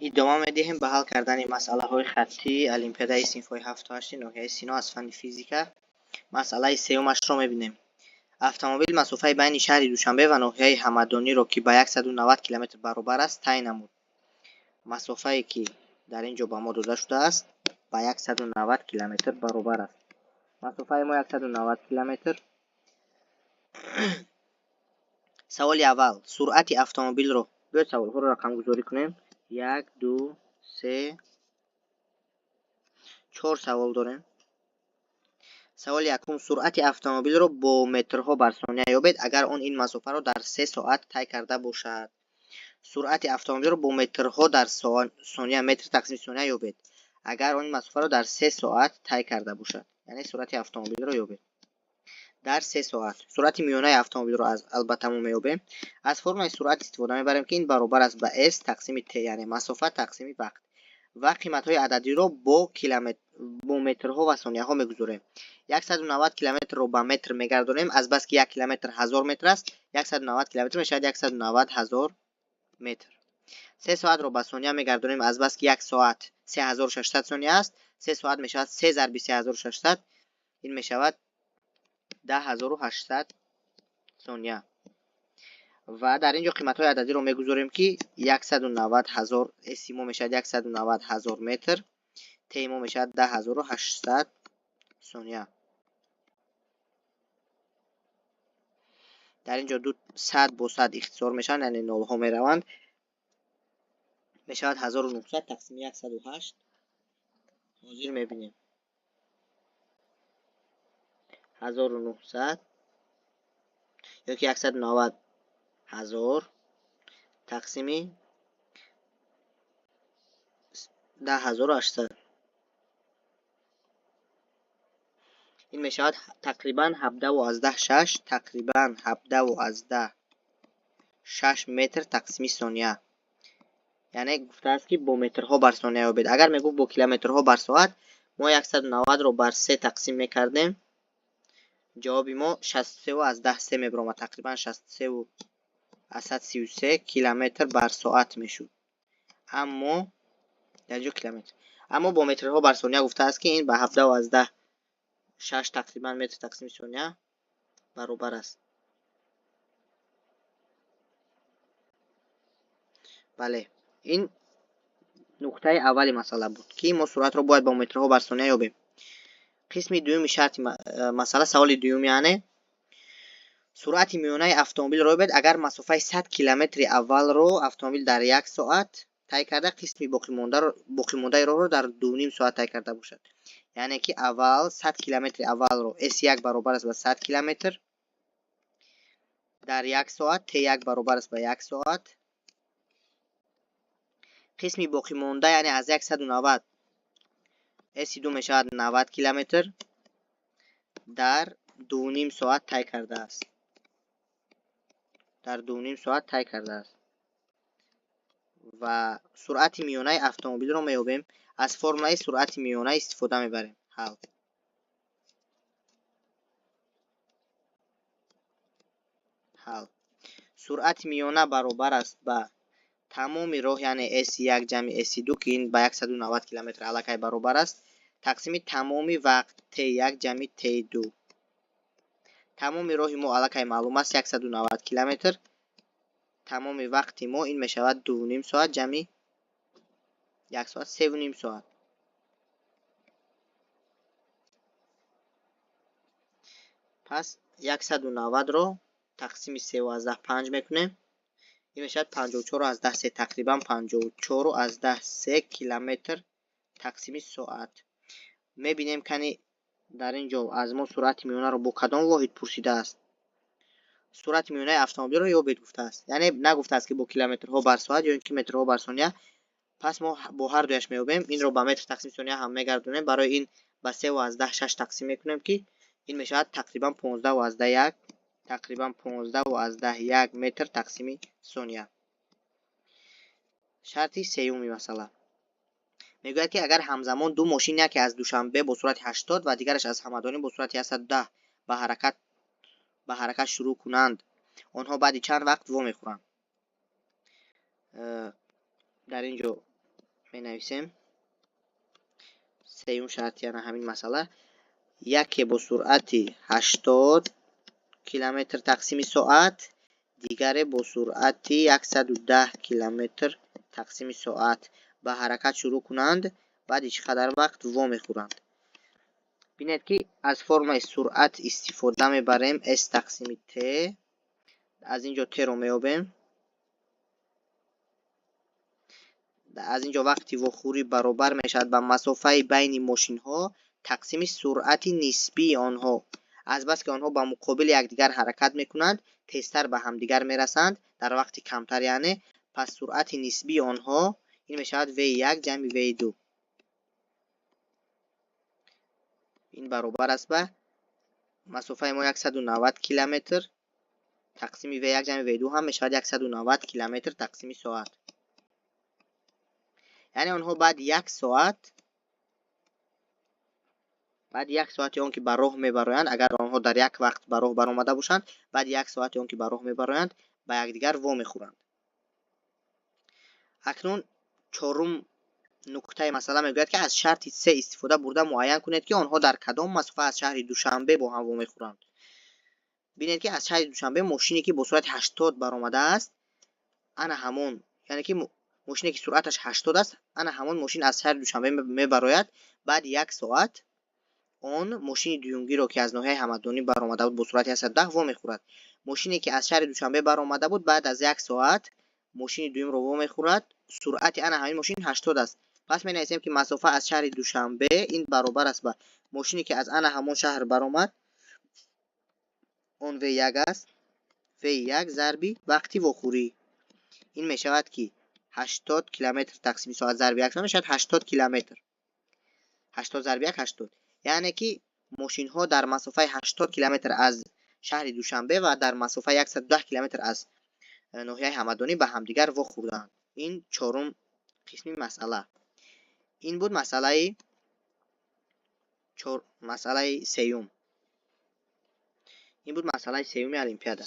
Идома медиҳем ба ҳал кардани масъалаҳои хаттии олимпиадаи синфҳои ҳафту ҳашти ноҳияи Сино аз фанни физика. Масъалаи сеюмашро мебинем. Автомобил масофаи байни шаҳри Душанбе ва ноҳияи Ҳамадониро, ки ба 190 километр баробар аст, тай намуд. Масофае, ки дар ин ҷо ба мо дода шудааст, ба 190 километр баробар аст. Масофаи мо 190 километр. Саволи аввал: суръати автомобилро. Биёед, саволҳоро рақамгузорӣ кунем. Як, ду, се, чор савол дорем. Саволи якум: суръати автомобилро бо метрҳо бар сония ёбед, агар он ин масофаро дар 3 соат тай карда бошад. Суръати автомобилро бо метрҳо дар сония, метр тақсими сония ёбед, агар он ин масофаро дар 3 соат тай карда бошад. Яъне суръати автомобилро ёбед дар 3 соат. Суръати миёнаи автомобилро албатта мо меёбем. Аз формулаи суръат истифода мебарем, ки ин баробар аст ба с тақсими т, яъне масофа тақсими вақт, ва қиматҳои ададиро бо метрҳо ва сонияҳо мегузорем. 190 километрро ба метр мегардонем. Азбаски 1 километр 1000 метр аст, 190 километр мешавад 190 ҳазор метр. 3 соатро ба сония мегардонем. Азбаски 1 соат 3600 сония аст, 3 соат мешавад се зарби 3600, ин мешавад 10 800 сония. Ва дар ин ҷо қиматҳои ададиро мегузорем, ки 190 ҳазор эси мо мешавад 190 ҳазор метр, ти мо мешавад 10 800 сония. Дар ин ҷо ду сад бо сад ихтисор мешаванд, яъне нолҳо мераванд. Мешавад 1900 тақсими 108. Ҳозир мебинем: 1900 ёки 190 ҳазор тақсими 10 800. Ин мешавад тақрибан 17,6, тақрибан 17,6 метр тақсими сония. Яъне гуфтааст, ки бо метрҳо бар сония ёбед. Агар мегуфт бо километрҳо бар соат, мо 190-ро бар се тақсим мекардем, ҷавоби мо 63,3 мебиромад, тақрибан 63,33 километр бар соат мешуд. Аммо дар ҷо километр, аммо бо метрҳо бар сония гуфтааст, ки ин ба 17,6 тақрибан метр тақсими сония баробар аст. Бале, ин нуқтаи аввали масъала буд, ки мо суръатро бояд бо метрҳо бар сония ёбем. Қисми дуюми шарти масъала, саволи дуюм, яъне суръати миёнаи автомобилро ёбед, агар масофаи 100 километри аввалро автомобил дар 1 соат тай карда, қисми боқимондаи роҳро дар 2,5 соат тай карда бошад. Яъне ки аввал 100 километри аввалро, с1 баробар аст ба 100 километр дар 1 соат, т1 баробар аст ба 1 соат. Қисми боқимонда, яъне аз 190, с2 мешавад 90 километр, дар 2,5 соат тай кардааст, дар 2,5 соат тай кардааст. Ва суръати миёнаи автомобилро меёбем. Аз формулаи суръати миёна истифода мебарем. Ҳал. Ҳал: суръати миёна баробар аст ба тамоми роҳ, яъне с1 ҷамъи с2, ки ин ба 190 километр аллакай баробар аст, тақсими тамоми вақт, т1 ҷамъи т2. Тамоми роҳи мо аллакай маълум аст, 190 километр. Тамоми вақти мо ин мешавад 2,5 соат ҷамъи 1 соат, 3,5 соат. Пас 190-ро тақсими 3,5 мекунем, ин мешавад 54,3, тақрибан 54,3 километр тақсими соат. Мебинем, кани дар ин ҷо аз мо суръати миёнаро бо кадом воҳид пурсидааст. Суръати миёнаи автомобилро ёбед гуфтааст, яъне нагуфтааст, ки бо километрҳо бар соат ё ин ки метрҳо бар сония. Пас мо бо ҳар дуяш меёбем. Инро ба метр тақсими сония ҳам мегардонем. Барои ин ба 3,6 тақсим мекунем, ки ин мешавад тақрибан 15,1, тақрибан 15,1 метр тақсими сония. Шарти сеюми масъала мегӯяд, ки агар ҳамзамон ду мошин, яке аз Душанбе бо суръати 80 ва дигараш аз Ҳамадонӣ бо суръати 110 ба ҳаракат шурӯъ кунанд, онҳо баъди чанд вақт вомехӯранд? Дар ин ҷо Менависем сеюм шарти ана ҳамин масъала: яке бо суръати 80 километр тақсими соат, дигаре бо суръати 110 километр тақсими соат ба ҳаракат шурӯъ кунанд, баъди чӣ қадар вақт вомехӯранд? Бинед, ки аз формулаи суръат истифода мебарем: s тақсими t. Аз ин ҷо t-ро меёбем. Аз ин ҷо вақти вохӯрӣ баробар мешавад ба масофаи байни мошинҳо тақсими суръати нисбии онҳо. Азбаски онҳо ба муқобили якдигар ҳаракат мекунанд, тезтар ба ҳамдигар мерасанд дар вақти камтар, яъне пас суръати нисбии онҳо ин мешавад v1 ҷамъи v2. Ин баробар аст ба масофаи мо 190 километр тақсими v1 ҷамъи v2 ҳам мешавад 190 километр тақсими соат. Яъне онҳо баъди як соати он ки ба роҳ мебароянд, агар онҳо дар як вақт ба роҳ баромада бошанд, баъди як соати он ки ба роҳ мебароянд, ба якдигар вомехӯранд. Акнун чорум нуктаи масъала мегӯяд, ки аз шарти се истифода бурда муайян кунед, ки онҳо дар кадом масофа аз шаҳри Душанбе бо ҳам вомехӯранд. Бинед, ки аз шаҳри Душанбе мошине, ки бо суръати 80 баромадааст, ана ҳамон, яъне ки мошине, ки суръаташ 80 аст, ана ҳамон мошин аз шаҳри Душанбе мебарояд. Баъди як соат он мошини дуюмгиро, ки аз ноҳияи Ҳамадонӣ баромада буд бо суръати 110, вомехӯрад. Мошине, ки аз шаҳри Душанбе баромада буд, баъд аз як соат мошини дуюмро вомехӯрад. Суръати ана ҳамин мошин 80 аст. Пас менависем, ки масофа аз шаҳри Душанбе ин баробар аст ба мошине, ки аз ана ҳамон шаҳр баромад, он v1 аст, v1 зарби вақти вохӯрӣ. Ин мешавад, ки 80 километр тақсими соат зарби як мешавад 80 километр. 80 зарби як 80. Яъне ки мошинҳо дар масофаи 80 километр аз шаҳри Душанбе ва дар масофаи 110 километр аз ноҳияи Ҳамадонӣ ба ҳамдигар вохӯрданд. Ин чорум қисми масъала. Ин буд масъалаи сеюм. Ин буд масъалаи сеюми олимпиада.